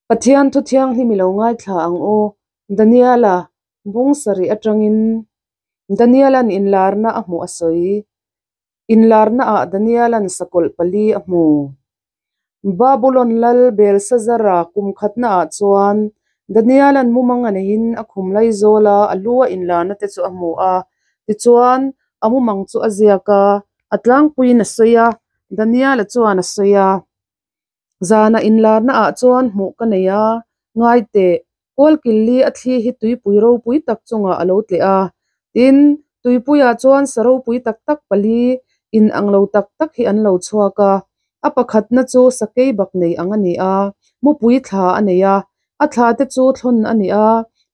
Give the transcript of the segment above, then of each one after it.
Pathian thu thianghlim i lo ngaithla ang u. Daniela bung sarih atangin Daniela'n inlarna a hmuh a sawi. Inlarnaah Daniela'n sakawlh pali a hmu. Babulon lal Belsazara kum khatnaah chuan Daniela'n mumang a neihin a khum laizawla a lu a inlarna te chu a hmu a. Tichuan, a mumang chu a ziak a, a tlangpuiin a sawi a, Daniela chuan a sawi a. Zana inlarnaah chuan hmuh ka nei a, ngai teh, kawlkil li a thli hi tuipui ropui tak chungah a lo tleh a. Tin, tuipuiah chuan sa ropui tak tak pali, inang lo tak tak hi an lo chhuak a. A pakhatna chu sakei bak nei ang a ni a, mupui thla a nei a, a thla te chu thlawn a ni a,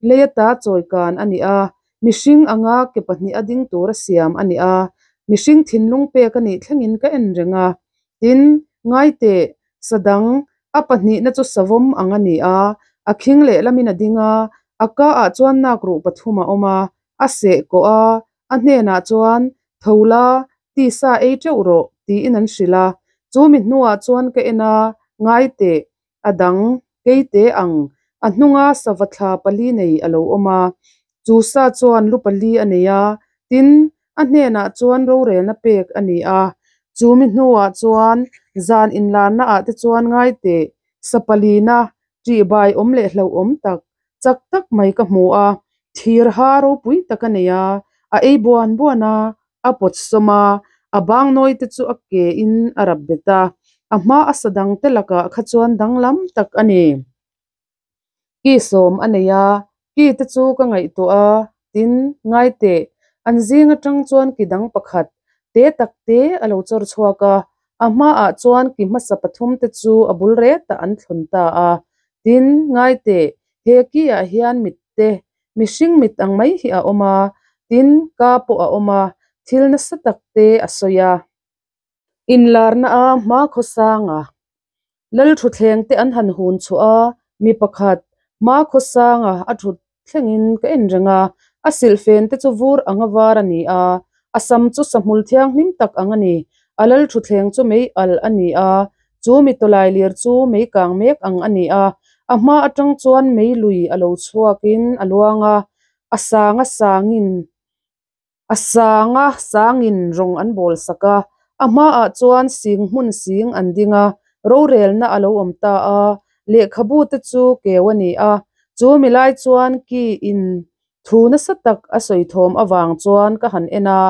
lei ata chawikan a ni a, mihring anga ke pahnih a ding tura siam a ni a, mihring thinlung pek a nih thlengin ka en reng a. Tin, ngai teh, sa dang, a pahnihna chu savawm ang a ni a, a khing lehlamin a ding a, a ka ah chuan nak ruh pathum a awm a, a seh kawh a, a hnenah chuan, Tho la, tisa ei teuh rawh, tiin an hrilh a. Chu mi hnuah chuan ka en a, ngai teh, a dang, kei te ang, a hnunga sava thla pali nei a lo awm a. Chu sa chuan lu pali a nei a, tin, a hnenah chuan rorelna pek a ni a. Chu mi hnuah chuan zan inlarna ah te chuan ngai teh, sa palina, ṭihbai awm leh hlauhawm tak, chak tak mai ka hmu a. Thir ha ropui tak a nei a, a ei buan buan a, a pawt sawm a, a bang nawi te chu a ke in a rap bet a, a hma a sa dang te lakah kha chuan danglam tak a ni. Ki sawm a nei a, ki te chu ka ngaihtuah a, tin, ngai teh, an zing atang chuan ki dang pakhat, te tak te a lo chawr chhuak a, a hmaah chuan ki hmasa pathum te chu a bul retah an thlawn ta a, tin, ngai teh, he ki ah hian mit te, mihring mit ang mai hi a awm a, tin, ka pawh a awm a, thil nasa tak te a sawi a. Inlarna a hma khawsanga lal thutthleng te an han hun chhuah a, mi pakhat hma khawsanga a thut thlengin ka en reng a, a silhfen te chu vur anga var a ni a, a sam chu sahmul thianghlim tak ang a ni, a lal thutthleng chu mei alh a ni a, chu mi tawlai lir chu mei kang mek ang a ni a, a hma atang chuan mei lui a lo chhuakin a luang a, a sanga sangin A sanga sangin rawng an bawl sak a, a hmaah chuan sing hmun sing an ding a, rorelna a lo awm ta a, lehkhabu te chu keu a ni a, chu mi lai chuan ki in thu nasa tak a sawi thawm avang chuan ka han en a,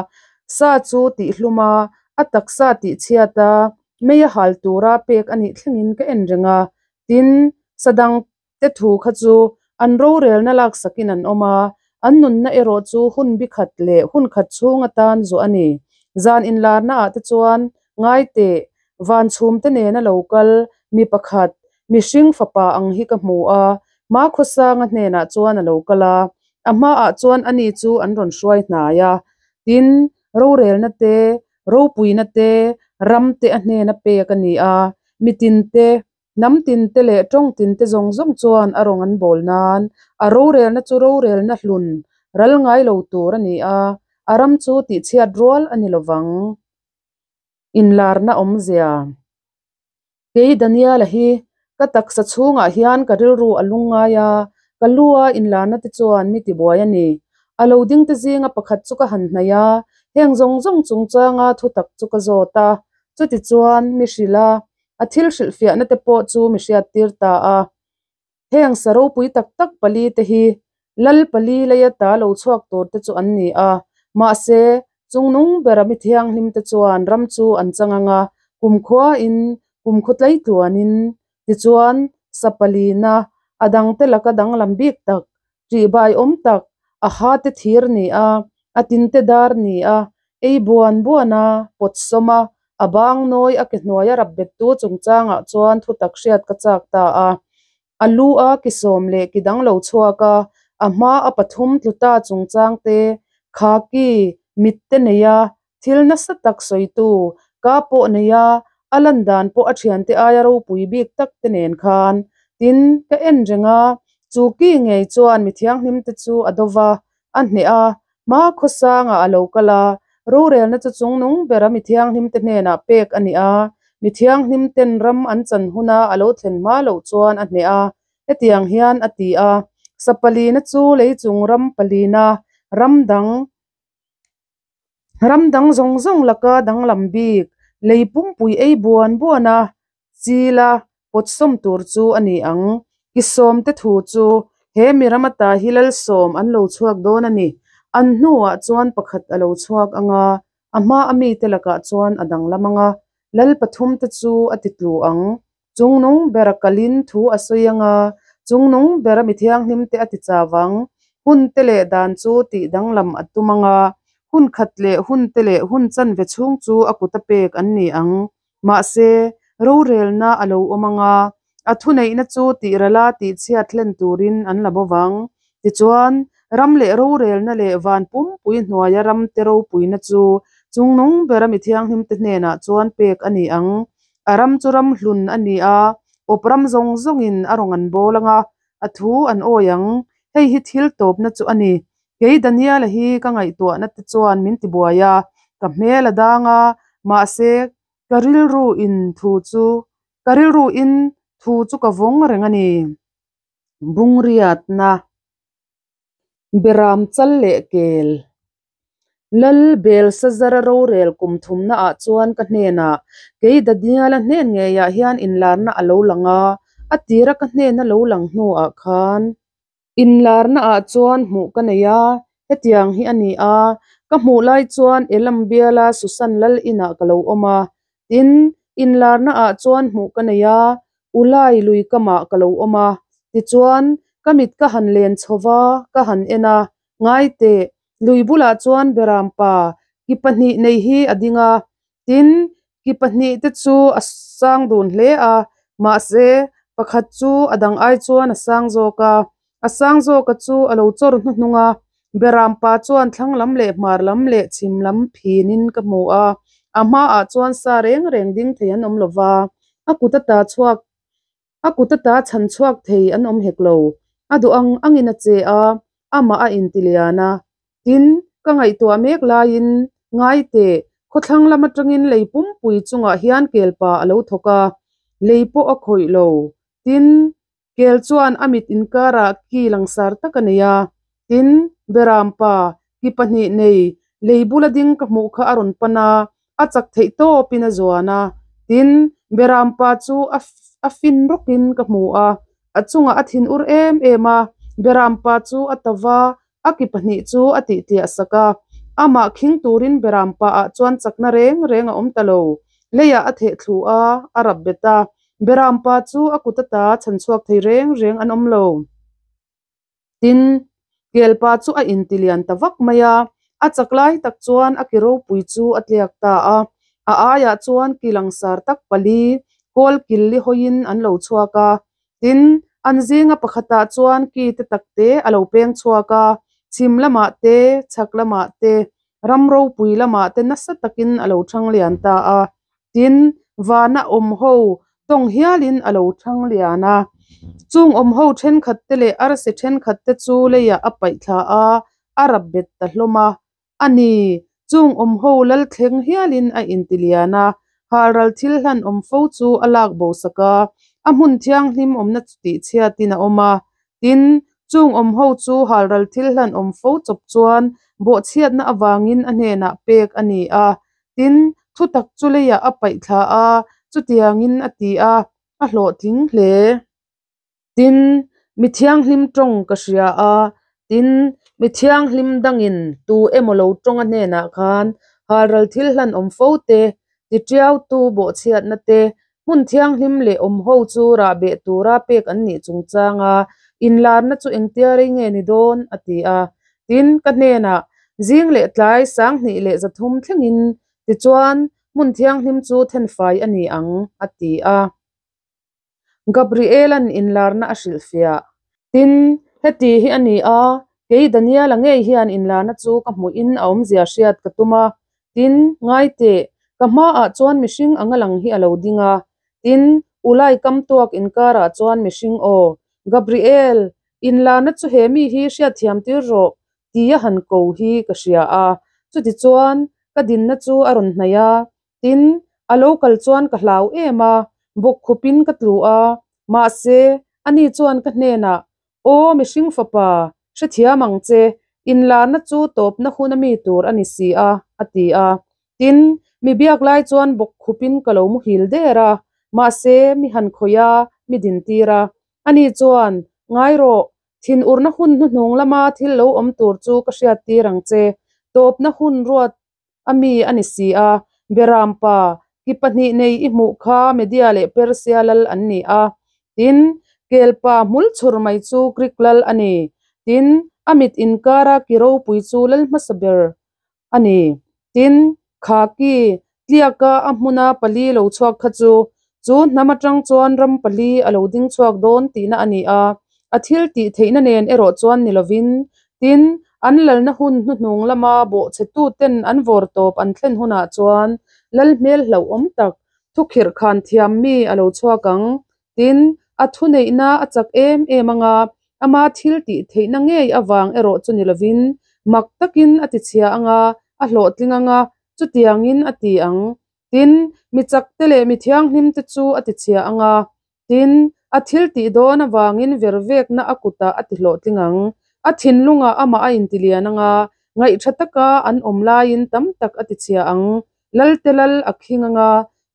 sa chu tihhlum a, a taksa tihchhiat a, mei a hal tura pek a nih thlengin ka en reng a, tin, sa dang te thu kha chu an rorelna laksakin an awm a, an nunna erawh chu hun bi khat leh hun khat chhung atan zuah a ni. Zan inlarnaah te chuan ngai teh, van chhumte nena lo kal mi pakhat, mihring fapa ang hi ka hmu a, Hmakhawsanga hnenah chuan a lo kal a, a hmaah chuan ani chu an rawn hruai hnai a, tin, rorelna te, ropuina te, ram te a hnena pek a ni a, mitinte, Hnam tinte leh tawng tinte zawng zawng chuan a rawng an bawl nan a rorelna chu rorelna hlun ral ngai lo tur a ni a, a ram chu tihchhiat rual a ni lovang. Inlarna awmzia. Kei Daniela hi ka taksa chhungah hian ka rilru a lung ngai a, ka lu a inlarna te chuan mi tibuai a ni. A lo ding te zinga pakhat chu ka han hnaih a, heng zawng zawng chungchanga thutak chu ka zawt a, chutichuan mi hrilh a, A thil hrilhfiahna te pawh chu mi hriattir ta a. Heng sa ropui tak tak pali te hi Lal pali leia ta lo chhuak tur te chu an ni a. Mahse, chungnung bera mi thianghlim te chuan ram chu an chang ang a, kumkhuain, kumkhaw tleitluanin, tichuan sa palina a dangte laka danglam bik tak, ṭihbai awm tak, a ha te thir ni a, a tinte dar ni a, ei buan buan a, pawt sawm a, a bang nawi a ke hnuai a rap bettu chungchangah chuan thutak hriat ka chak ta a. A lu a ki sawm leh ki dang lo chhuak a, a hma a pathum tlu ta chungchang te, kha ki, mit te nei a, thil nasa tak sawitu, ka pawh nei a, a lan dan pawh a thiante aia ropui bik tak te nen khan. Tin, ka en reng a, chu ki ngei chuan mi thianghlim te chu a do va, a hneh a, hma khawsangah a lo kal a, rorelna chu chungnung bera mi thianghlim te hnenah pek a ni a, mi thianghlim ten ram an chan huna a lo thlen hma loh chuan a hneh a. Hetiang hian a ti a, Sa palina chu lei chung ram palina, ram dang, ram dang zawng zawng laka danglam bik, lei pumpui ei buan buan a, chila pawtsawm tur chu a ni ang. Ki sawmte thu chu he mi ram ata hi lal sawm an lo chhuak dawn a ni. An hnuah chuan pakhat a lo chhuak ang a, a hma a mite lakah chuan a danglam ang a, lal pathumte chu a ti tlu ang. Chungnung bera kalin thu a sawi ang a, chungnung bera mi thianghlimte a ti chau ang. Hunte leh dan chu tih danglam a tum ang a, hun khat leh hunte leh hun chanve chhung chu a kuta pek an ni ang. Mahse, rorelna a lo awm ang a, a thuneihna chu tihrala tihchhiat hlen turin an la bo vang. Tichuan, ram leh rorelna leh van pumpui hnuaia ramte ropuina chu Chungnung bera mi thianghlimte hnenah chuan pek a ni ang. A ram chu ram hlun a ni a, awp ram zawng zawngin a rawn an bawl ang a, a thu an awi ang. Hei hi thil tawpna chu a ni. Kei Daniela hi ka ngaihtuahna te chuan min tibuai a, ka hmel a dang a, mahse ka rilru in thu chu ka rilru in thu chu ka vawng reng a ni. Bungriatna Beram chal leh kel Lal Belsazara rorel kum thumna ah chuan ka hnenah kei Daniela hnen ngeiah hian inlarna a lo lang a, a tira ka hnena lo lang hnuah khan. Inlarna ah chuan hmuh ka nei a, hetiang hi a ni a, ka hmuh lai chuan Elam biala Susan lal inah ka lo awm a, tin, inlarna ah chuan hmuh ka nei a, Ulai lui kamah ka lo awm a, tichuan, ka mit ka han len chho va, ka han en a, ngai teh, lui bulah chuan Berampa ki pahnih nei hi a ding a, tin, ki pahnih te chu a sang dun hle a, mahse, pakhat chu a dang ai chuan a sang zawk a, a sang zawka chu a lo chawr hnuhnung a, Berampa chuan thlang lam leh hmar lam leh chhim lam phinin ka hmu a, a hmaah chuan sa reng reng ding thei an awm lo va, a kut ata chhuak A kut ata chhan chhuak thei an awm hek lo. A duh ang angin a che a, amah a inti lian a. Tin, ka ngaihtuah mek laiin, Ngai teh, khawthlang lam atangin lei pumpui chungah hian kelpa a lo thawk a, lei pawh a khawih lo. Tin, kel chuan a mit inkarah ki langsar tak a nei a. Tin, Berampa, ki pahnih nei, lei bula ding ka hmuh kha a rawn pan a, a chak theih tawpin a zuan a. Tin, Berampa chu a a fin rawkin ka hmu a, a chungah a thin ur em em a. Berampa chu a ta va, a ki pahnih chu a tihtliah sak a. Amah khing turin Berampa ah chuan chakna reng reng a awm ta lo. Leiah a theh thlu a, a rap bet a. Berampa chu a kut ata chhan chhuak thei reng reng an awm lo. Tin, kelpa chu a inti lian ta vak mai a, a chak lai tak chuan a ki ropui chu a tliak ta a. A aiah chuan ki langsar tak pali, kawl kil li hawiin an lo chhuak a. Tin, an zinga pakhatah chuan ki te tak te a lo peng chhuak a, chhim lamah te, chhak lamah te, ram ropui lamah te nasa takin a lo thang lian ta a. Tin, vana awm ho tawng hialin a lo thang lian a. Chung awm ho thenkhat te leh arsi thenkhat te chu leiah a paih thla a, a rap bet ta hlawm a. A ni, chung awm ho lal thleng hialin a inti lian a, halral thil hlan awm fo chu a lak bo sak a, a hmun thianghlim awmna chu tihchhiatin a awm a. Tin, chung awm ho chu halral thil hlan awm fo chawp chuan bawhchhiatna avangin a hnenah pek a ni a. Tin, thutak chu leiah a paih thla a, chutiangin a ti a, a hlawhtling hle. Tin, mi thianghlim tawng ka hria a, tin, mi thianghlim dangin tu emaw lo tawng a hnenah khan halral thil hlan awm fo te, titiautu bawhchhiatna te, hmun thianghlim leh awm ho chu rahbeh tura pek an nih chungchanga inlarna chu engtia rei nge ni dawn? a ti a. Tin, ka hnenah, Zing leh tlai 2300 thlengin, tichuan, hmun thianghlim chu thenfai a ni ang, a ti a. Gabriela'n inlarna a hrilhfiah. Tin, heti hi a ni a, kei Daniela ngei hian inlarna chu ka hmuhin a awmzia hriat ka tum a. Tin, ngai teh, ka hmaah chuan mihring anga lang hi a lo ding a. Tin, Ulai kam tuak inkarah chuan mihring aw, Gabriel, inlarna chu he mi hi hriatthiam tir rawh, tia han ko hi ka hria a. Chutichuan, ka dinna chu a rawn hnaih a, Tin, a lo kal chuan ka hlau em a, bawkkhupin ka tlu a, mahse, Ani chuan ka hnenah, Aw mihring fapa, hrethiam ang che, inlarna chu tawpna hun a mi tur a ni si a, a ti a. Tin, mi biak lai chuan bawk khupin ka lo muhil der a, mahse mi han khawih a, mi dintir a. Ani chuan, Ngai rawh, thinurna hun hnuhnung lama thil lo awm tur chu ka hriattir ang che, tawpna hun ruat a mi a ni si a, Berampa, ki pahnih nei i hmuh kha Media leh Persia lal an ni a. Tin, Kelpa hmul chhur mai chu Greek lal a ni. Tin, a mit inkara ki ropui chu lal hmasa ber a ni. Tin, kha ki tliaka a hmuna pali lo chhuak kha chu, chu hnam atang chuan ram pali a lo ding chhuak dawn tihna a ni a, a thil tih theihna nen erawh chuan ni lovin. Tin, an lalna hun hnuhnung lama bawhchhetuten an vawr tawp an thlen hunah chuan lal hmel hlauhawm tak, thukhirh khan thiam mi a lo chhuak ang. Tin, a thuneihna a chak em em anga ama thil tih theihna ngei avang erawh chu ni lovin, mak takin a tichhia anga a hlawhtling anga chutiangin a ti ang. Tin, mi chakte leh mi thianghlimte chu a tichhia anga, tin, a thil tih dawn avangin vervekna a kutah a tihlawhtling ang. A thinlungah amah a intilian anga, ngaihṭha taka an awm laiin tam tak a tichhia ang. Lalte lal a khing anga,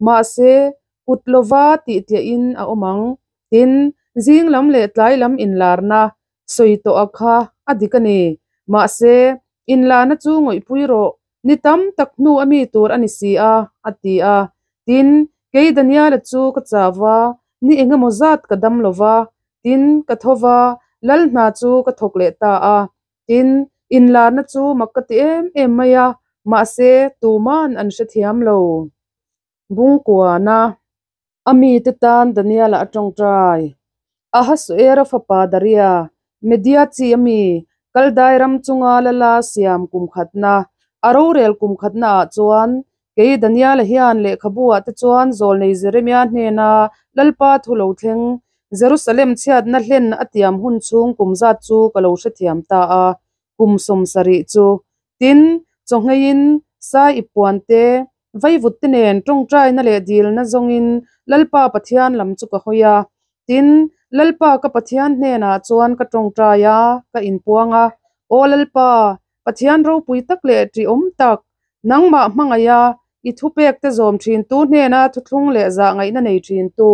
mahse, kut lova tih tliahin a awm ang. Tin, zing lam leh tlai lam inlarna sawi tawh a kha a dik a ni. Mahse, inlarna chu ngawihpui rawh, ni tam tak hnu a mi tur a ni si a, a ti a. Tin, kei Daniela chu ka chau va, ni eng emaw zat ka dam lo va, tin, ka tho va, lal hna chu ka thawk leh ta a. Tin, inlarna chu mak ka ti em em mai a, mahse, tuman an hrethiam lo. Bungkuana a mite tan Daniela a tawngtai. Ahasuera fapa Daria, Media chi a mi, Kaldai ram chunga lala siam kum khatna, a rorel kum khatna ah chuan, kei Daniela hian lehkhabu ah te chuan zawlnei Jeremia hnena Lalpa thu lo thleng, Jerusalem chhiatna hlen a tiam hun chhung kum zat chu ka lo hrethiam ta a, kum 70 chu. Tin, chawhngeiin sai i puan te, vaivut te nen tawngtaina leh dilna zawngin Lalpa Pathian lam chu ka hawi a. Tin, Lalpa ka Pathian hnenah chuan ka tawngtai a, ka inpuang a, Aw Lalpa, Pathian ropui tak leh ṭihawm tak, nangmah hmangaih a, i thupek te zawm ṭhintu hnena thuthlung leh zah ngaihna nei ṭhintu,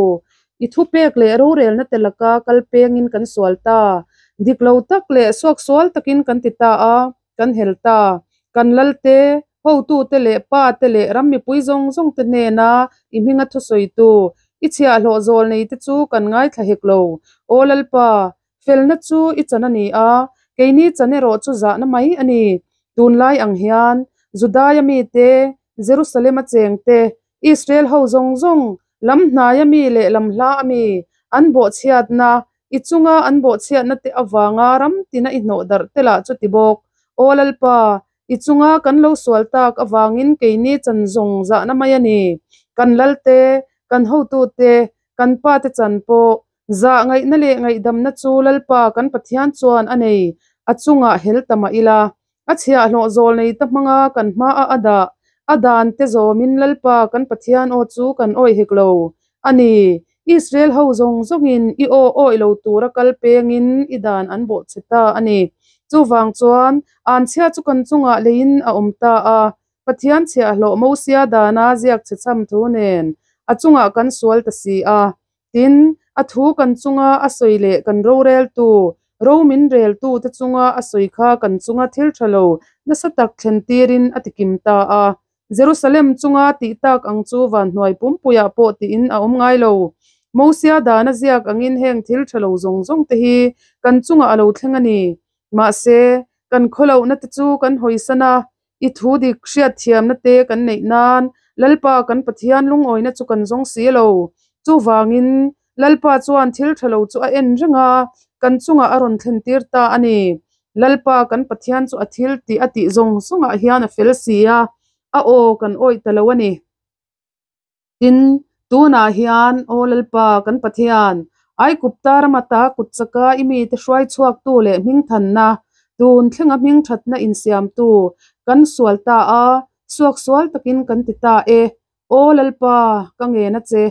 i thupek leh rorelna te laka kal pengin kan sual ta, dik lo tak leh suaksual takin kan ti ta a, kan hel ta. Kan lalte, hotute leh pate leh ram mipui zawng zawng te hnena i hminga thusawitu, i chhiahhlawh zawl nei te chu kan ngaithla hek lo. Aw Lalpa, felna chu i chan a ni a, keini chan erawh chu zahna mai a ni. Tunlai ang hian Judaia mite, Jerusalem-a chengte, Israel ho zawng zawng, lam hnaia mi leh lam hla a mi, an bawhchhiatna, i chunga an bawhchhiatna te avanga ram tina i hnawh darh te lah chuti bawk. Aw Lalpa, i chunga kan lo sual tak avangin keini chan zawng zahna mai a ni. Kan lalte, kan hotute, kan pate chan pawh, zah ngaihna leh ngaihdamna chu Lalpa kan Pathian chuan a nei, a chungah hel ta mah ila. A chhiahhlawh zawl nei ta hmanga kan hmaah a dah, a dan te zawmin Lalpa kan Pathian aw chu kan awih hek lo a ni. Israel ho zawng zawngin i aw awih lo tura kal pengin i dan an bawhchhe ta a ni. Chuvang chuan anchhia chu kan chungah leiin a awm ta a, Pathian chhiahhlawh Mosia dana ziak chhe cham thu nen a chungah kan sual ta si a. Tin, a thu kan chunga a sawi leh kan roreltu, ro min reltute chunga a sawi kha kan chunga thil tha lo nasa tak thlen tirin a tikim ta a. Jerusalem chunga tih tak ang chu van hnuai pumpuiah pawh tiin a awm ngai lo. Mosia dana ziak angin heng thil tha lo zawng zawng te hi kan chungah a lo thleng a ni. Mahse, kan khawlohna te chu kan hawisan a, I thu dik hriatthiamna te kan neih nan Lalpa kan Pathian lungawina chu kan zawng si lo. Chuvangin, Lalpa chuan thil tha lo chu a en reng a, kan chungah a rawn thlen tir ta a ni. Lalpa kan Pathian chu a thil tih a tih zawng zawngah hian a fel si a, a aw kan awih ta lo a ni. Tin, tunah hian, Aw Lalpa, kan Pathian, Aigupta rama ta kut chaka i mite hruai chhuaktu leh hmingthanna, tun thlenga hmingthatna insiamtu, kan sual ta a, suaksual takin kan ti ta e. Aw Lalpa, ka ngen a che.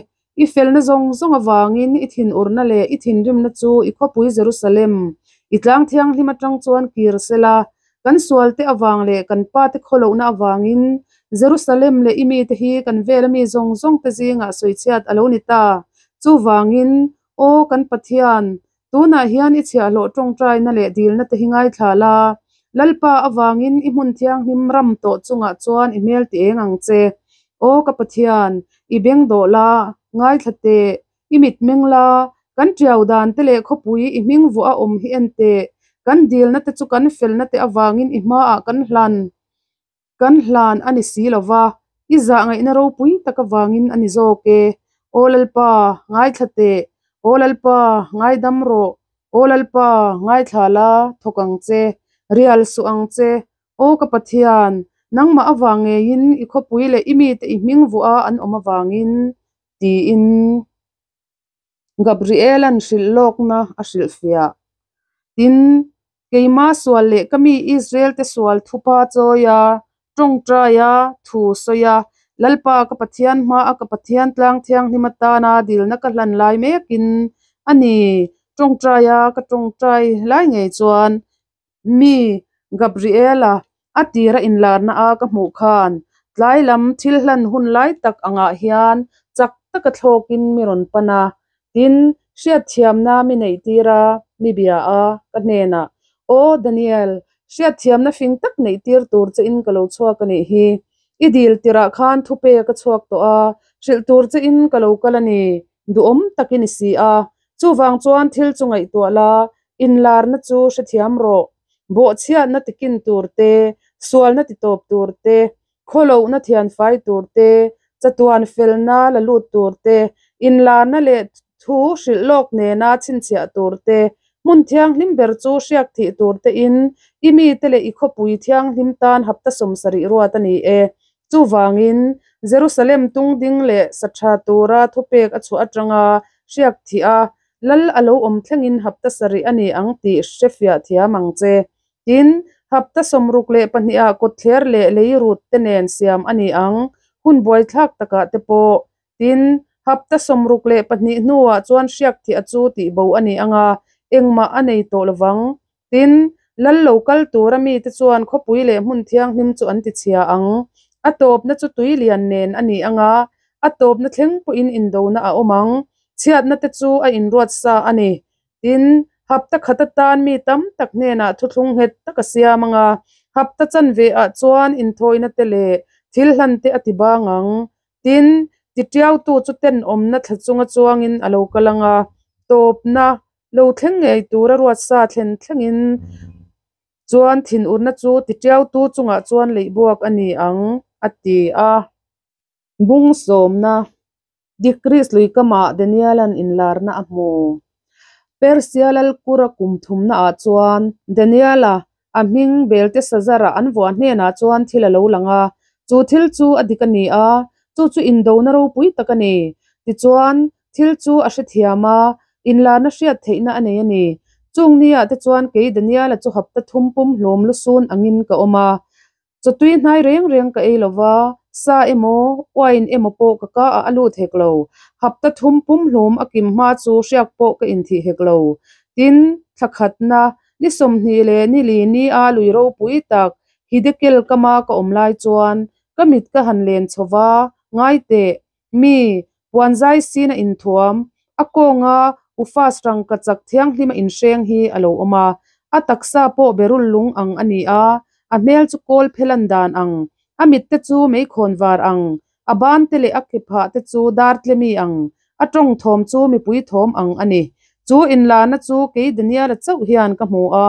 I felna zawng zawng avangin i thinurna leh i thinrimna chu i khawpui Jerusalem, i tlang thianghlim atang chuan kir sela, kan sualte avang leh kan pate khawlohna avangin Jerusalem leh i mite hi kan vela mi zawng zawngte zingah sawichhiat a lo ni ta. Chuvangin, Aw kan Pathian, tunah hian i chhiahhlawh tawngtaina leh dilna te hi ngaithla la, Lalpa avangin i hmun thianghlim ram tawh chungah chuan i hmel ti eng ang che. Aw ka Pathian, i beng dawh la, ngaithla teh, i mit meng la, kan tiau dan te leh khawpui i hming vuah a awm hi en teh, kan dilna te chu kan felna te avangin i hmaah kan hlan kan hlan a ni si lo va, i zahngaihna ropui tak avangin a ni zawk e. Aw Lalpa, ngaithla teh, Aw Lalpa, ngaidam rawh, Aw Lalpa, ngaithla la, thawk ang che, rial suh ang che. Aw ka Pathian, nangmah avang ngeiin i khawpui leh i mite i hming vuah a an awm avangin, tiin Gabriela'n hrilh lawkna a hrilhfiah. Tin, keima sual leh ka mi Israel-te sual thupa chawi a, tawngtai a, thu sawi a, Lalpa ka Pathian hmaa ka Pathian tlang thianghlim atana dilna ka hlan lai mekin a ni, tawngtai a ka tawngtai lai ngei chuan mi Gabriela a tira inlarna a ka hmuh khan tlai lam thil hlan hun lai tak angah hian chak taka thlawkin mi rawn pan a, tin, hriatthiamna mi neihtir a, mi bia a, ka hnenah, Aw Daniel, hriatthiamna fing tak neihtir tur che in ka lo chhuak a nih hi. I dil tirah khan thupek a chhuak tawh a, hrilh tur che in ka lo kal a ni, duhawm takin i si a. Chuvang chuan thil chu ngaihtuah la, inlarna chu hrethiam rawh. Bawhchhiatna tikin tur te, sualna titawp tur te, khawlohna thianfai tur te, chatuan felna la lut tur te, inlarna leh thu hrilh lawk nena chhinchhiah tur te, hmun thianghlim ber chu hriak thih tur tein i mite leh i khawpui thianghlim tan hapta 70 ruat a ni e. Chuvangin, Jerusalem tungding leh sa tha tura thupek a chhuah atanga hriak thih a, Lal a lo awm thlengin hapta sarih a ni ang tih hrefiah thiam ang che. Tin, hapta 62 ah kawtthler leh lei rut te nen siam a ni ang, hun buaithlak takah te pawh. Tin, hapta 62 hnuah chuan hriak thih a chu tih bo a ni ang a, engmah a nei tawh lovang. Tin, lal lo kal tura mite chuan khawpui leh hmun thianghlim chu an tichhia ang. A tawpna chu tui lian nen a ni ang a, a tawpna thleng pawhin indona a awm ang. Chhiatna te chu a inruat sa a ni. Tin, hapta khat atan mi tam tak hnenah thuthlung nghet tak a siam ang a, hapta chanve ah chuan inthawina te leh thil hlan te a ti bang ang. Tin, titiautu chu tenawmna thla chunga chuangin a lo kal ang a, tawpna lo thleng ngei tura ruat sa thlen thlengin chuan thinurna chu titiautu chungah chuan leih buak a ni ang, a ti a. Bung sawmna, Dikris luikamah Daniela'n inlarna a hmu. Persia lalkura kum thumnaah chuan Daniela, a hming Belteshazzar-a an vuah hnenah chuan thil a lo lang a, chu thil chu a dik a ni a, chu chu indona ropui tak a ni. Tichuan, thil chu a hrethiam a, inlarna hriat theihna a nei a ni. Chung niah te chuan kei Daniela chu hapta thum pum hlawm lusun angin ka awm a. Chawtui hnai reng reng ka ei lo va, sa emaw, uain emaw pawh ka ka ah a lut hek lo. Hapta thum pum hlum a kim hma chu hriak pawh ka inthih hek lo. Tin, thla khatna, ni 20 leh ni li ni a lui ropui tak Hidekel kama ka awm lai chuan ka mit ka han len chho va, ngai teh, mi, puanzai sin a inthuam, a kawnga Ufas rangkachak thianghlim a inhreng hi a lo awm a, a taksa pawh berul lung ang a ni a, a hmel chu kawl phelan dan ang, a mit te chu meikhawn var ang, a ban te leh a kephah te chu dar tlemi ang, a tawng thawm chu mipui thawm ang a ni. Chu inlarna chu kei Daniela chauh hian ka hmu a,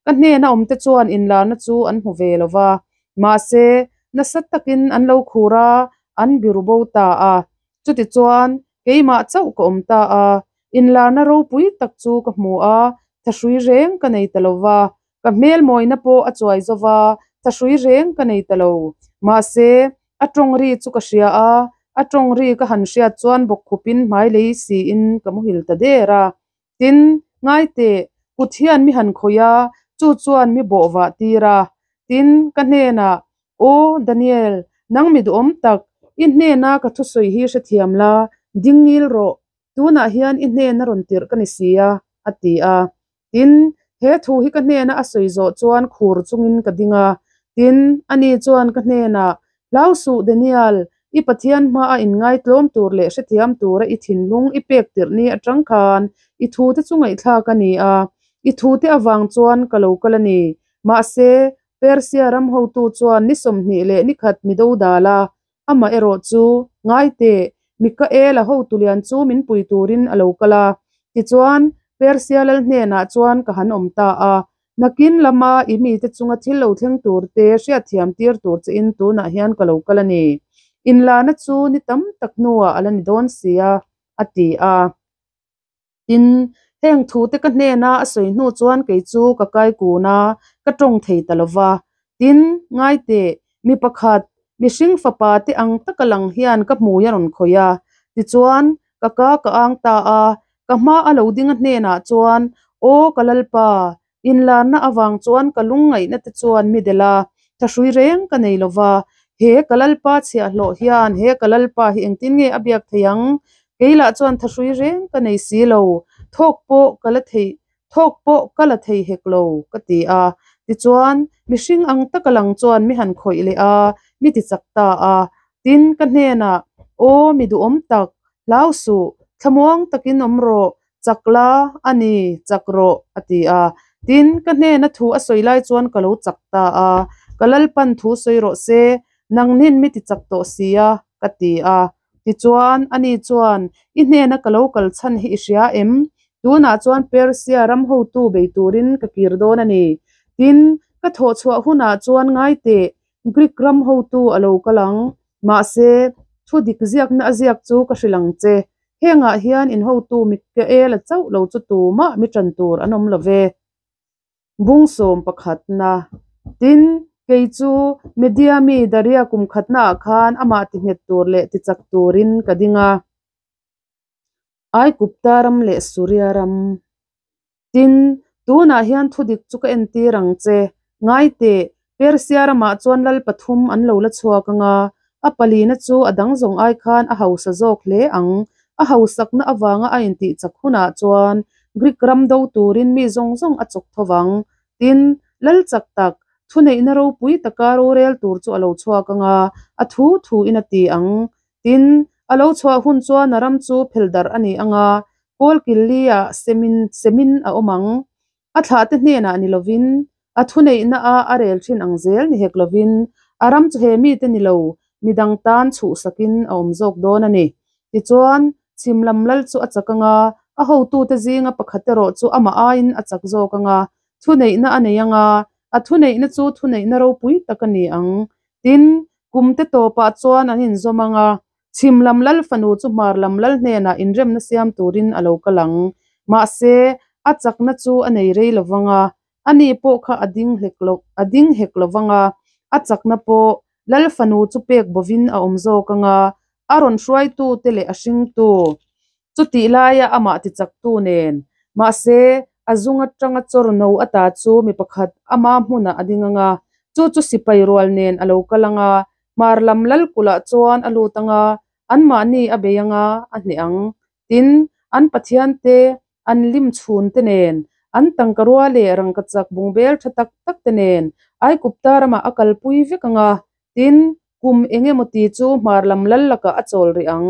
ka hnena awmte chuan inlarna chu an hmu ve lo va. Mahse, nasa takin an lo khur a, an biru bo ta a. Chutichuan, keimah chauh ka awm ta a, inlarna ropui tak chu ka hmu a, thahrui reng ka nei ta lo va, ka hmel mawina pawh a chuai zo va, thahrui reng ka nei ta lo. Mahse, a tawng ri chu ka hria a, a tawng ri ka han hriat chuan bawkkhupin hmai lei siin ka muhil ta der a. Tin, ngai teh, kut hian mi han khawih a, chu chuan mi bawh vah tir a. Tin, ka hnenah, Aw, Daniel, nang mi duhawm tak, i hnena ka thusawi hi hrethiam la, Ding ngil rawh, tunah hian i hnena rawn tirh ka ni si a, a ti a. Tin, he thu hi ka hnena a sawi zawh chuan khur chungin ka ding a. Tin, ani chuan ka hnenah, Hlau suh, Daniel, i Pathian hmaa inngaitlawm tur leh hrethiam tura i thinlung i pek tirh ni atang khan i thute chu ngaihthlak a ni a, i thute avang chuan ka lo kal a ni. Mahse, Persia ram hotu chuan ni 21 mi dodal a, amaherawh chu, ngai teh, Mikaela hotu lian chu min pui turin a lo kal a. Tichuan, Persia lal hnenah chuan ka han awm ta a, Nakin lama i mite chunga thil lo thleng turte hriatthiam tir tur chein tunah hian ka lo kal a ni. Inlana chu ni tam tak hnuah a la ni dawn si a, a ti a. Tin, heng thute ka hnena a sawi hnu chuan kei chu ka kai kun a, ka tawng thei ta lo va. Tin, ngai teh, mi pakhat, mihring fapa te ang taka lang hian ka hmui a rawn khawih a. Tichuan, ka ka ka ang ta a, ka hma a lo ding a hnenah chuan, Aw ka Lalpa, inlarna avang chuan ka lungngaihna te chuan mi delh a, thahrui reng ka nei lo va, he ka Lalpa chhiahhlawh hian he ka Lalpa hi engtin nge a biak thei ang? Kei lah chuan thahrui reng ka nei si lo, thawk pawh ka la thei thawk pawh ka la thei hek lo, ka ti a. Tichuan, mihring ang taka lang chuan mi han khawih leh a, mi ti chak ta a. Tin, ka hnenah, Aw, mi duhawm tak, hlau suh, thlamuang takin awm rawh, chak la, a ni, chak rawh, a ti a. Tin, ka hnena thu a sawi lai chuan ka lo chak ta a, Ka Lalpan thu sawi rawh se, nangnin mi ti chak tawh si a, ka ti a. Tichuan, ani chuan, I hnena ka lo kal chhan hi i hria em? Tunah chuan Persia ram hotu bei turin ka kir dawn a ni. Tin, ka thawh chhuah hunah chuan ngai teh, Greek ram hotu a lo kal ang. Mahse, thu dik ziakna a ziak chu ka hrilh ang che. Hengah hian in hotu Mikaela chauh lo chu tumah mi ṭan tur an awm lo ve. Bung sawm pakhatna. Tin, kei chu Media mi Daria kum khatnaah khan amah ti nghet tur leh ti chak turin ka ding a. Aigupta ram leh Suria ram. Tin, tunah hian thudik chu ka entir ang che. Ngai teh, Persia ramah chuan lal pathum an lo la chhuak ang a, a palina chu a dang zawng ai khan a hausa zawk hle ang. A hausakna avanga a intih chak hunah chuan Greek ram do turin mi zawng zawng a chawk tho vang. Tin, lal chak tak, thuneihna ropui taka rorel tur chu a lo chhuak ang a, a thu thuin a ti ang. Tin, a lo chhuah hun chuan a ram chu phel darh a ni ang a, kawl killi-ah semin semin a awm ang. A thlahte hnenah ni lovin, a thuneihna a a rel thin ang zel ni hek lovin, a ram chu he mite ni lo, midang tan chhuhsakin a awm zawk dawn a ni. Tichuan, chhim lam lal chu a chak ang a, a hotute zinga pakhat erawh chu amah aiin a chak zawk ang a, thuneihna a nei ang a, a thuneihna chu thuneihna ropui tak a ni ang. Tin, kumte tawpah chuan an inzawm ang a, Chhim lam lal fanu chu hmar lam lal hnenah inremna siam turin a lo kal ang. Mahse, a chakna chu a nei rei lo vang a, ani pawh kha a ding hlek lo, a ding hek lo vang a, a chakna pawh lal fanu chu pek bovin a awm zawk ang a, a rawn hruaitute leh a hringtu Chutih laia amah tichaktu nen. Mahse, a zung atanga chawr no ata chu mi pakhat ama hmunah a ding ang a, chu chu sipai rual nen a lo kal ang a, hmar lam lal kulhah chuan a lut ang a, anmahni a bei ang a, a hneh ang. Tin, an pathiante, an lim chhunte nen, an tangka rua leh rangkachak bungbel tha tak tak te nen Aikupta ramah a kalpui vek ang a, tin, kum eng emaw ti chu hmar lam lal lakah a chawl rih ang.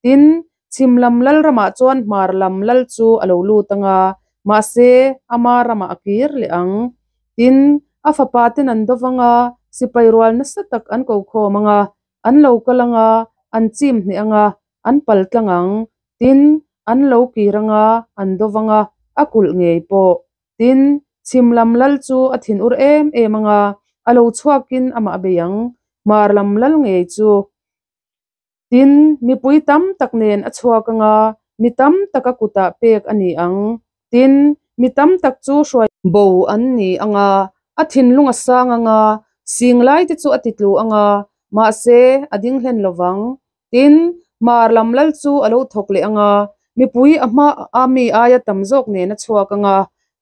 Tin, chhim lam lal ramah chuan hmar lam lal chu a lo lut ang a, mahse, ama ramah a kir leh ang. Tin, a fapa ten an do vang a, sipai rual nasa tak an ko khawm ang a, an lo kal ang a, an chim hneh ang a, an pal tlang ang. Tin, an lo kir ang a, an do vang a, a kulh ngei pawh. Tin, chhim lam lal chu a thinur em em ang a, a lo chhuakin amah a bei ang, hmar lam lal ngei chu. Tin, mipui tam tak nen a chhuak ang a, mi tam taka kutah pek a ni ang. Tin, mi tam tak chu hruai bo an ni ang a, a thinlung a sang ang a, sing laite chu a titlu ang a, mahse, a ding hlen lo vang. Tin, hmar lam lal chu a lo thawk leh ang a, mipui a hma a mi aia tam zawk nen a chhuak ang a.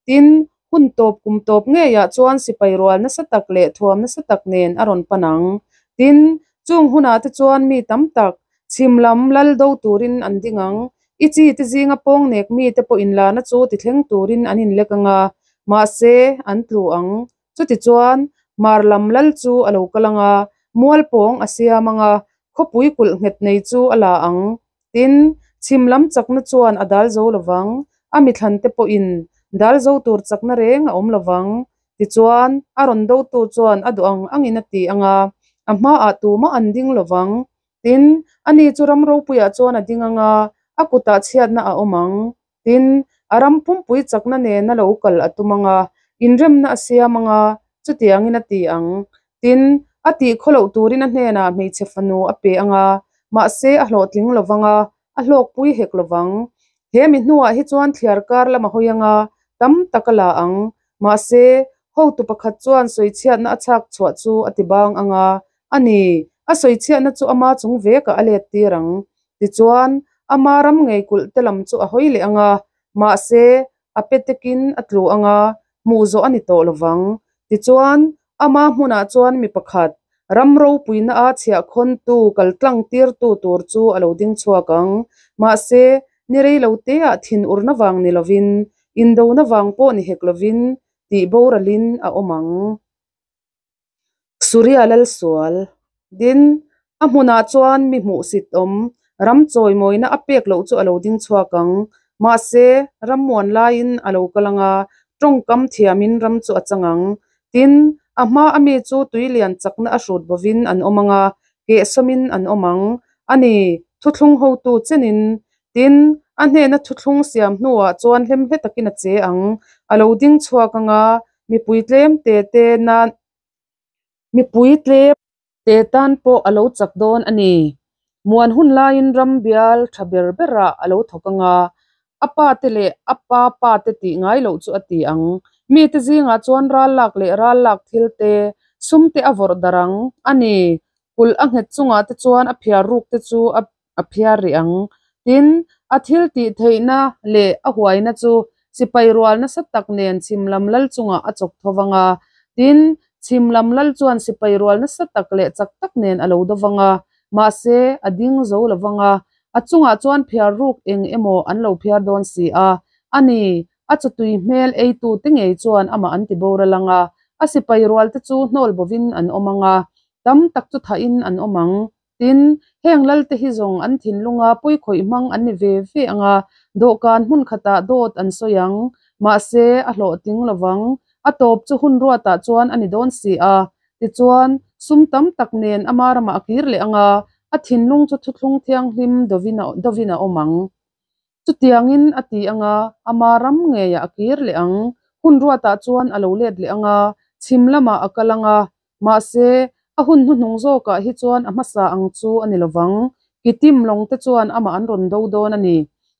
Tin, hun tawp kum tawp ngeiah chuan sipai rual nasa tak leh thuam nasa tak nen a rawn pan ang. Tin, chung hunah te chuan mi tam tak, Chhim lam lal do turin an ding ang. I chite zinga pawng nek mite pawh inlarna chu tithleng turin an inlek ang a, mahse, an tlu ang. Chutichuan, hmar lam lal chu a lo kal ang a, mual pawng a siam ang a, khawpui kulh nghet nei chu a la ang. Tin, chhim lam chakna chuan a dal zo lo vang, a mithlante pawhin dal zo tur chakna reng a awm lo vang. Tichuan, a rawn dotu chuan a duh ang angin a ti ang a, a hmaah tumah an ding lo vang. Tin, ani chu ram ropuiah chuan a ding ang a, a kutah chhiatna a awm ang. Tin, a ram pumpui chakna nena lo kal a tum ang a, inremna a siam ang a, chutiangin a ti ang. Tin, a tih khaw loh turin a hnenah hmeichhe fanu a pe ang a, mahse a hlawhtling lo vang a, a hlawkpui hek lo vang. He mi hnuah hi chuan thliar kar lam a hawi ang a, tam tak a la ang. Mahse, hotu pakhat chuan sawichhiatna a chhak chhuah chu a ti bang ang a, a ni, a sawichhiatna chu ama chung vekah a let tir ang. Tichuan, ama ram ngei kulh te lam chu a hawi leh ang a, mahse, a pe tekin a tlu ang a, hmuh zawh a ni tawh lo vang. Tichuan, ama hmunah chuan mi pakhat, ram ropuina a chhiahkhawntu kal tlang tirtu tur chu a lo ding chhuak ang. Mahse, ni rei lo teah thinurna vang ni lovin, indona vang pawh ni hek lovin tih boralin a awm ang. Suria Lalsual. Din, a hmunah chuan mi hmuhsit awm, ram chawimawina a pek loh chu a lo ding chhuak ang. Mahse, ram muan laiin a lo kal ang a, tawngkam thiamin ram chu a chang ang. Tin, a hma a mi chu tui lian chakna a hrut bovin an awm ang a, kehsawmin an awm ang. A ni, thuthlung hotu chenin. Tin, a hnena thuthlung siam hnuah chuan hlemhle takin a che ang. A lo ding chhuak ang a, mipui tlem te te nan mipui tlem te tan pawh a lo chak dawn a ni. Muan hun laiin ram bial tha ber berah a lo thawk ang a, a pa te leh a pa pa te tih ngai loh chu a ti ang. Mite zingah chuan ral lak leh ral lak thil te, sum te a vawrh darh ang a ni. Kulh a nghet chungah te chuan a phiar ruk te chu a a phiar rih ang. Tin, a thil tih theihna leh a huaina chu sipai rual nasa tak nen chhim lam lal chungah a chawk tho vang a. Tin, chhim lam lal chuan sipai rual nasa tak leh chak tak nen a lo do vang a, mahse, a ding zo lo vang a. A chungah chuan phiar ruk eng emaw an lo phiar dawn si a. A ni, a chawtui hmel eitute ngei chuan amah an ti boral ang a, a sipai rualte chu hnawl bovin an awm ang a, tam tak chu thahin an awm ang. Tin, heng lalte hi zawng an thinlunga pawikhawih hmang an ni ve ve ang a, dawhkan hmun khatah dawt an sawi ang, mahse, a hlawhtling lo vang. A tawp chu hun ruatah chuan a ni dawn si a. Tichuan, sum tam tak nen ama ramah a kir leh ang a, a thinlung chu thuthlung thianghlim dovin a awm ang. Chutiangin a ti ang a, ama ram ngeiah a kir leh ang. Hun ruatah chuan a lo let leh ang a, chhim lamah a kal ang a, Mahse, a hun hnuhnung zawkah hi chuan a hmasa ang chu a ni lovang. Kitim lawngte chuan amah an rawn do dawn a ni.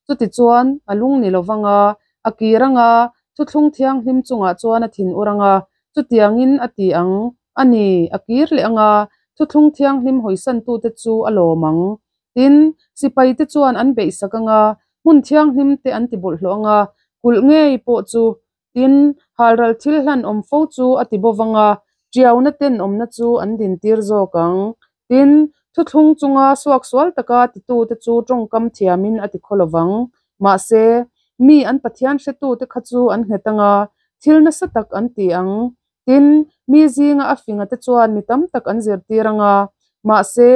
Chutichuan, a lung ni lovang a, a kir ang a, thuthlung thianghlim chungah chuan a thin ur ang a, chutiangin a ti ang a ni, a kir leh ang a, thuthlung thianghlim hawisantute chu a lawm ang. Tin, sipaite chuan an beihsak ang a, hmun thianghlimte an ti bawlhhlawh ang a, kulh ngei pawh chu Tin, halral thil hlan awm fo chu a ti bawvang a, ṭiauna tenawmna chu an dintir zawk ang. Tin, thuthlung chunga suaksual taka titute chu ṭawngkam thiamin a ti khaw lovang. Mahse, mi an Pathian hretute kha chu an nghet ang a, thil nasa tak an ti ang. Tin, mi zinga a fingate chuan mi tam tak an zirtir ang a, mahse,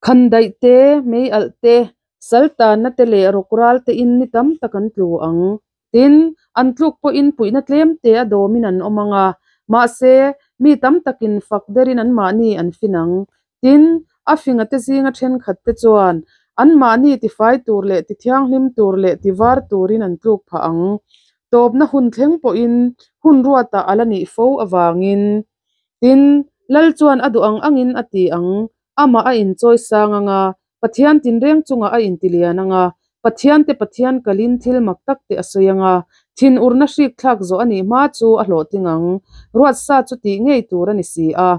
Khandaih te, mei alh te, sal tanna te leh rawk ral te in ni tam tak an tlu ang. Tin, an tluk pawhin puihna tlem te a dawmin an awm ang a, mahse, mi tam takin fak derin anmahni an fin ang. Tin, a finga te zinga thenkhat te chuan anmahni tifai tur leh tithianghlim tur leh tivar turin an tluk phah ang. Tawpna hun thleng pawhin hun ruatah a la nih fo avangin. Tin, Lal chuan a duh ang angin a ti ang. Amah a inchawi sang ang a, Pathian tinreng chungah a intilian ang a, Pathiante Pathian kalin thil mak tak te a sawi ang a, thinurna hrik thlak zawh a nih hma chu a hlawhtling ang. Ruatsa chu tih ngei tur a ni si a.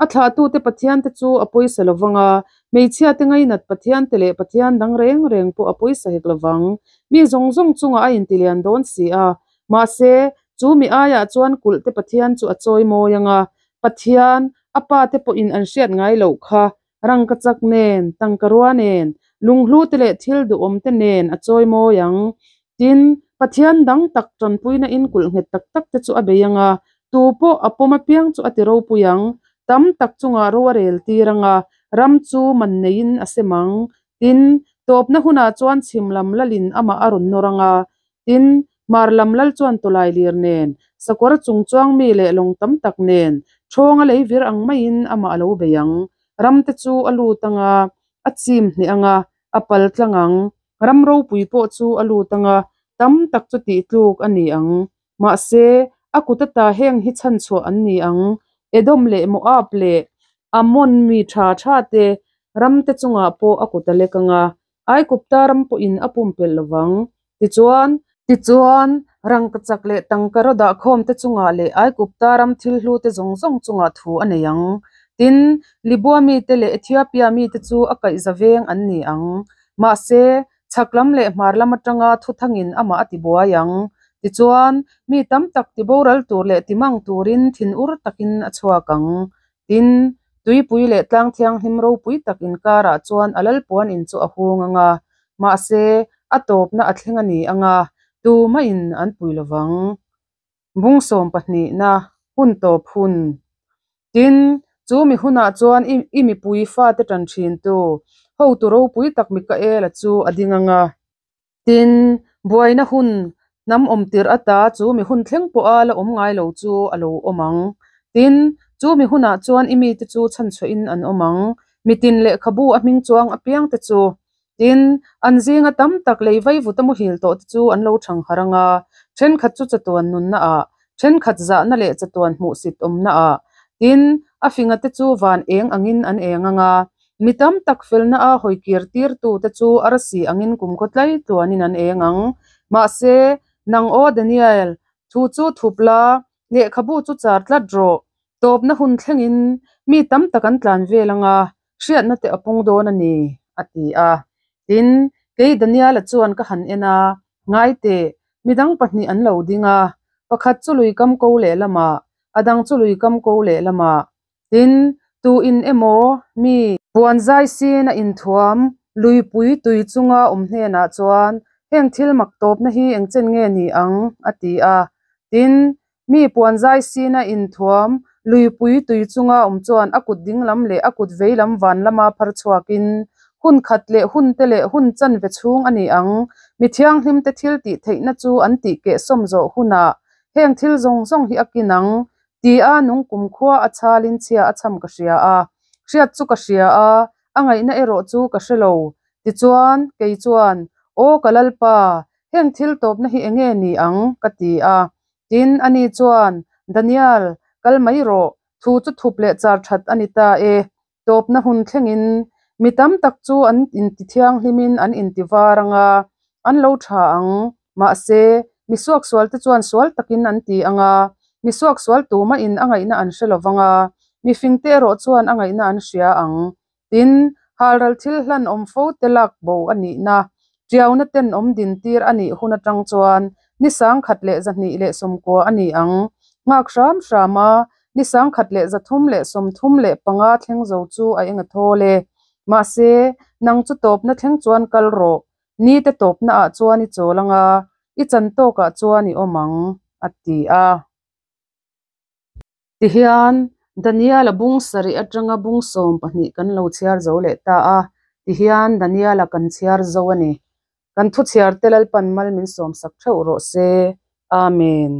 A thlahtute Pathiante chu a pawisa lo vang a, hmeichhiate ngainat Pathiante leh Pathian dang reng reng pawh a pawisa hek lo vang. Mi zawng zawng chungah a intilian dawn si a. Mahse, chu mi aiah chuan kulhte Pathian chu a chawi mawi ang a, Pathian, a pa te pawhin an hriat ngai loh kha. Rangkachak nen, tangkarua nen, lunghlu te leh thil duhawm te nen a chawi mawi ang. Tin, Pathian dang tak tanpuina in kulh nghet tak tak te chu a bei ang a, tu pawh a pawm apiang chu a ti ropui ang. Tam tak chungah ro a rel tir ang a, ram chu man neiin a sem ang. Tin, tawpna hunah chuan chhim lam lalin amah a rawn nawr ang a, tin, hmar lam lal chuan tawlai lir nen, sakawr chung chuang mi leh lawng tam tak nen, ṭhawnga lei vir ang maiin amah a lo bei ang. Ram te chu a lut ang a, a chim hneh ang a, a pal tlang ang. Ram ropui pawh chu a lut ang a, tam tak chu tih tluk a ni ang. Mahse, a kut ata heng hi chhanchhuah an ni ang, Edom leh Moab leh Ammon mi tha tha te ram te chungah pawh a kut a lek ang a, Aigupta ram pawhin a pumpelh lo vang. Tichuan. Tichuan, rangkachak leh tangkaraw dahkhawm te chungah leh Aigupta ram thil hlu te zawng zawng chungah thu a nei ang. Tin, Libua mite leh Ethiopia mite chu a kaihza veng an ni ang. Mahse, chhak lam leh hmar lam atanga thuthangin amah a tibuai ang. Tichuan, mi tam tak tiboral tur leh timang turin thinur takin a chhuak ang. Tin, tuipui leh tlang thianghlim ropui tak inkarah chuan a lalpuan in chu a hung ang a, mahse, a tawpna a thleng a ni ang a, tumahin an pui lo vang. Bung sawm pahnihna, hun tawp hun. Tin, chu mi hunah chuan i i mipui fate tan thintu, hotu ropui tak Mikaela chu a ding ang a. Tin, buaina hun hnam awm tirh ata chu mi hun thleng pawha la awm ngai lo chu a lo awm ang. Tin, chu mi hunah chuan i mite chu chhanchhuahin an awm ang, mitin lehkhabu a hming chuang apiangte chu. Tin, an zinga tam tak lei vaivuta muhil tawhte chu an lo thang harh ang a, thenkhat chu chatuan nunnaah, thenkhat zahna leh chatuan hmuhsit awmnaah. Tin, a fingate chu van eng angin an eng ang a, Mi tam tak felna a hawi kir tirtute chu arsi angin kumkhaw tlai tluanin an eng ang. Mahse, nang aw Daniel, thu chu thup la, lehkhabu chu char tlat rawh. Tawpna hun thlengin mi tam tak an tlan vel ang a, hriatna te a pung dawn a ni, a ti a. Tin, kei Daniela chuan ka han en a, Ngai teh, midang pahnih an lo ding a, pakhat chu lui kam ko lehlamah, a dang chu lui kam ko lehlamah. Tin, tu in emaw mi puan zai sin a inthuam luipui tui chunga awm hnenah chuan heng thil mak tawpna hi engchen nge ni ang? a ti a. Tin, mi puan zai sin a inthuam luipui tui chunga awm chuan a kut dinglam leh a kut veilam van lama phar chhuakin hun khat leh hun te leh hun chanve chhung a ni ang. Mi thianghlimte thil tih theihna chu an tih kehsawm zawh hunah heng thil zawng zawng hi a kin ang. Tia nung kumkhua a chhalin chhia a chham ka hria a, hriat chu ka hria a, a ngaihna erawh chu ka hre lo. Tichuan, kei chuan, Aw ka Lalpa, heng thil tawpna hi enge ni ang? ka ti a. Tin, ani chuan, Daniel, kal mai rawh, thu chu thup leh char that a ni ta e. Tawpna hun thlengin mi tam tak chu an intithianghlimin an intivar ang a, an lo tha ang. Mahse, mi suaksualte chuan sual takin an ti ang a, mi suaksual tumahin a ngaihna an hre lo vang a, mi fingte erawh chuan a ngaihna an hria ang. Tin, halral thil hlan awm fo te lak bo a nihna, tiauna ten awm din tir a nih hun atang chuan ni 1290 a ni ang. Nghak hram hram a, Ni 1335 thleng zo chu a eng a thawl e. Mahse, nang chu tawpna thleng chuan kal rawh, nite tawpna ah chuan i chawl ang a, i chan tawkah chuan i awm ang, a ti a. Tihian, Daniel-a bung sarih atanga bung 12 kan lo chhiar zo leh ta a, tihian Daniel-a kan chhiar zo a ni. Kan thuchhiarte Lalpan mal min sawmsak theuh rawh se. Amen.